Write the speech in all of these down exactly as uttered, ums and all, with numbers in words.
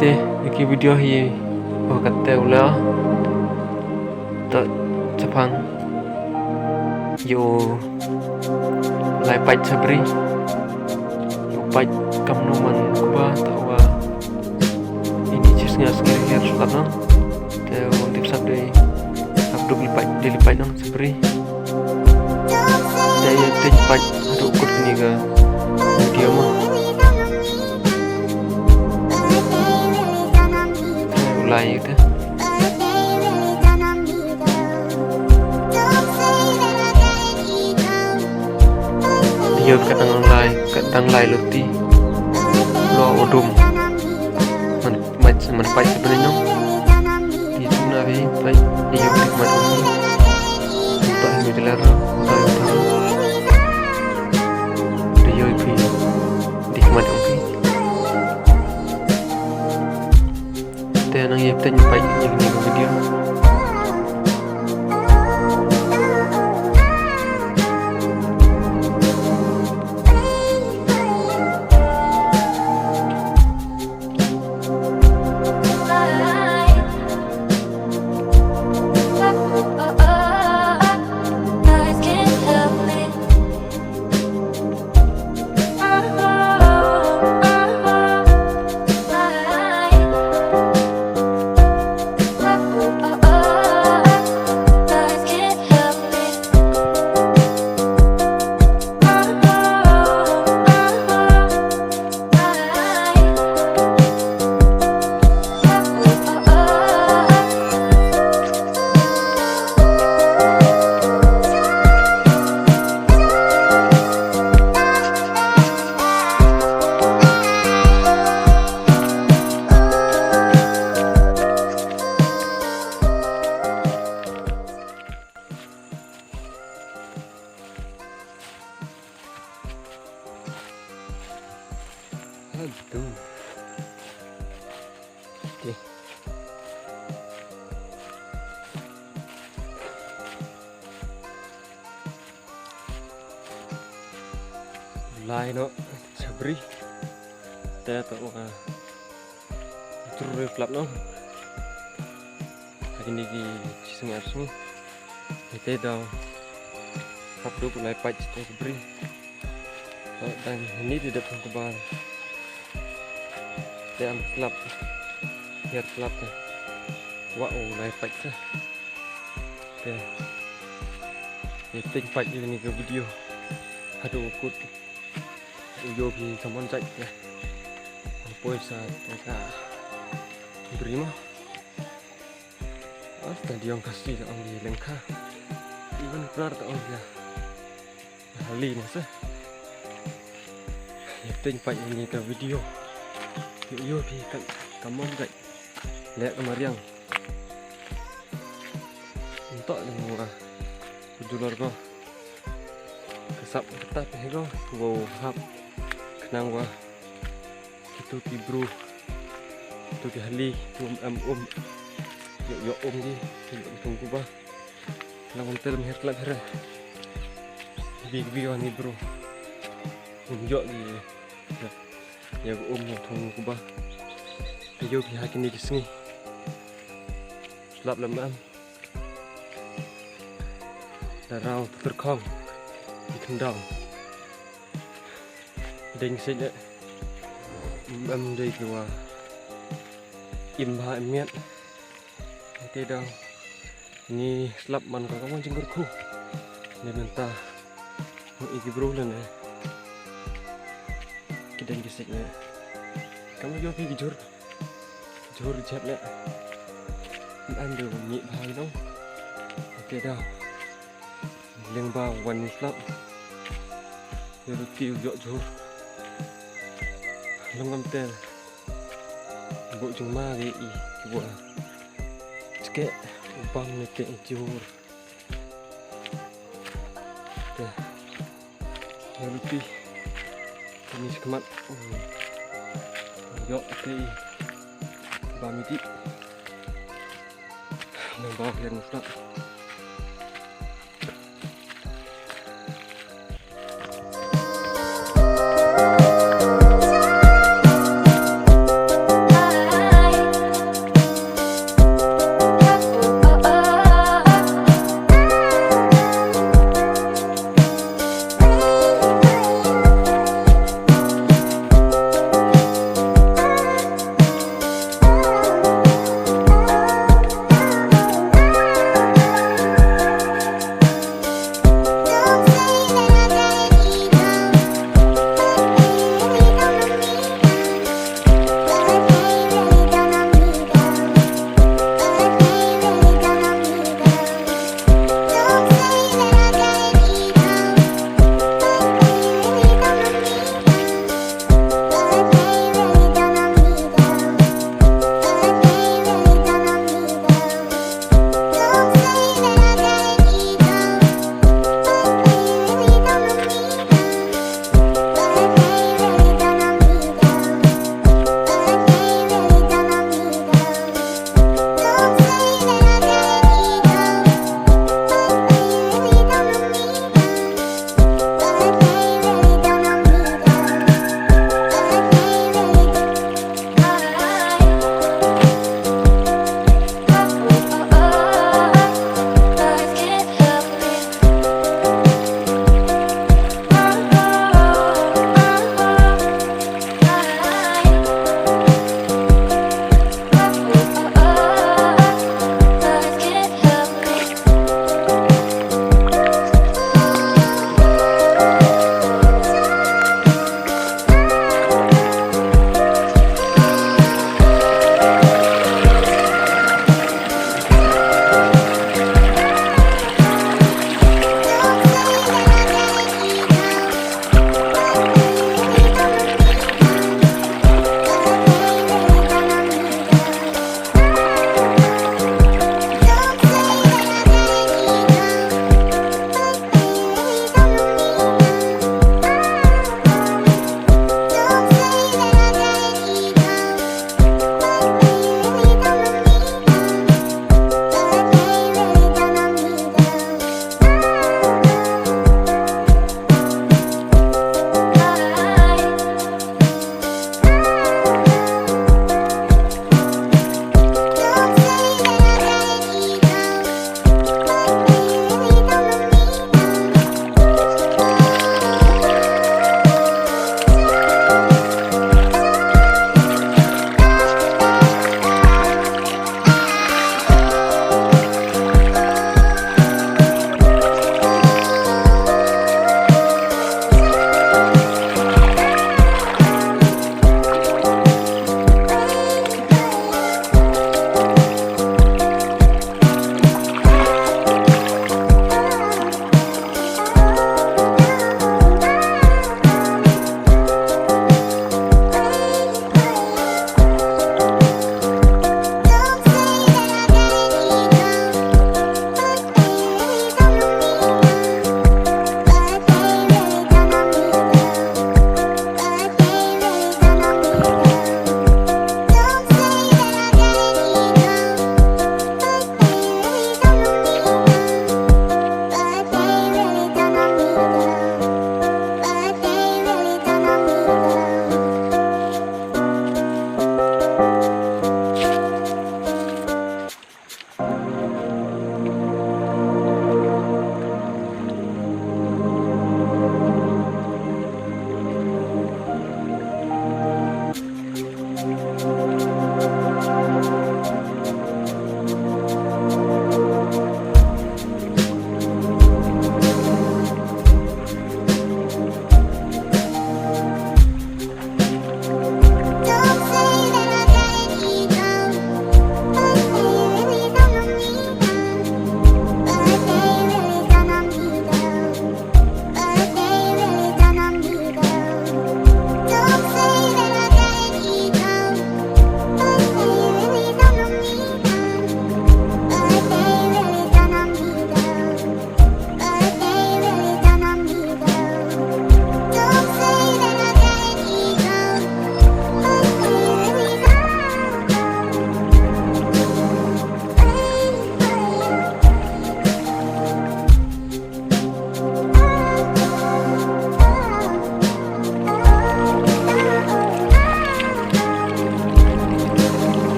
Te ïa ki video hi, oh, kata u la ta chapang. Ïoh lai pait shabri. Ïoh pait kamnu man kuba ta wa. Ini chi snga snga hiar sulat no. Te u dip sat dei hap duk li pait, dei li pait nang shabri. Te ïa te pait haduh kut kini ka video ma. Te u lai ïa te. Ïa ka dang lai, ka dang lai luti. Lo u dum. Man, man, man pait ka bani nong. Di tu na bi pait, ïa ka mat ong. Ta ïa ka lar, ta ïa ka. Di ïa ka. Di ka mat ong. Te nang ïa peit pait ïa kane ka video. Aduh. Okey. Lai noh shabri. Te to, uh, tur rif lap noh. Hakini ki chisngi arsngi. Ite daw hap duk lai pait te bri. Dang ni di dep kaba te am slap. Hiar slap te. Wa u lai pait te. Te. Ite pait ini ke video. Haduh ukut. Uyo bi kamon jait te. Poi sa te ka bri ma. Asta diong kasi ta ong di lengkha. Iban klar ta ong dia. Hali na sa. Ite pait ini ka video. Yo yo bi kan kamon kai. Lek mariang. Untuk ni mua. Dulor ko. Kasap kata pe ko. Wow hap. Kenang wa. Kitu ki bru. Kitu ki hali, um, um, um. Yo, yo, um di. Yo, tung kuba. Lang um tel mher klap here. Bi, bi, ani bru. Um, yo, di. Ya, ya, um, yo, tung kuba. Yo, bi, hakini ki sngi. Slap lem am. Da rau, terkhong. Di kendang. Deng sej eh. Em dei ki wa. Im bha im miat. Ite dang. Ni slap man ka kamon jingkyrkhu. Ni mynta. Ni ki bru lane. Ki deng ki sej ne. Kam yo ki jur. Jur jep ne. Em dei ni bha ki dong. Ite dang. Leng ba wan ni slap. Yo ruti yo jur. Leng ngam tel. Bo jingma ge i wa. Chke bam ne te jur. Te. Yo ruti. Ni skmat. Yo te bam di. Leng ba leng slap.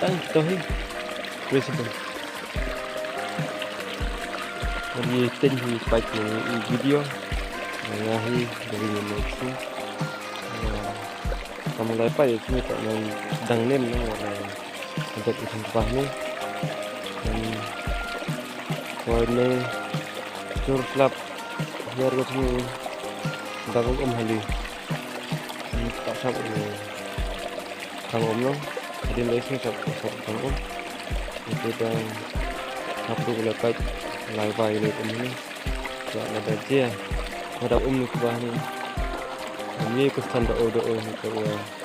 To hi. Khublei shibun. Ngi teng hi pait ïa i video. Nga hi da ring ïa u. Kam lai pait ïa u ta nang dang nem nang wala. Dep i thung bah ni. Ko ne sur slap hiar ko thung dang um hali. Ta sap ni. Khang um no. Hadien dei sni sap sap khang um. Itu dang hap du la pait lai bai le um ni. La la da jia. Wa da um ni kubah ni. Ni ku stan da o da o ni ku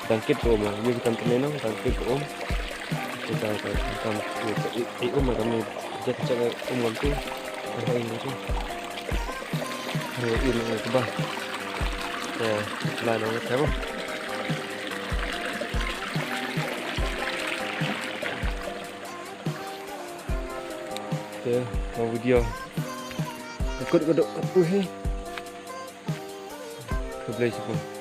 dang kit ko um. Ni ku tan tene no dang kit ko um. Kita ka kam ku i um kam ni. Jek jek um ngam tu. Hai ni tu. Hai ni tu bah. Te lai no te mo. Te mo video. Ikut kedok tu hi. Khublei shibun.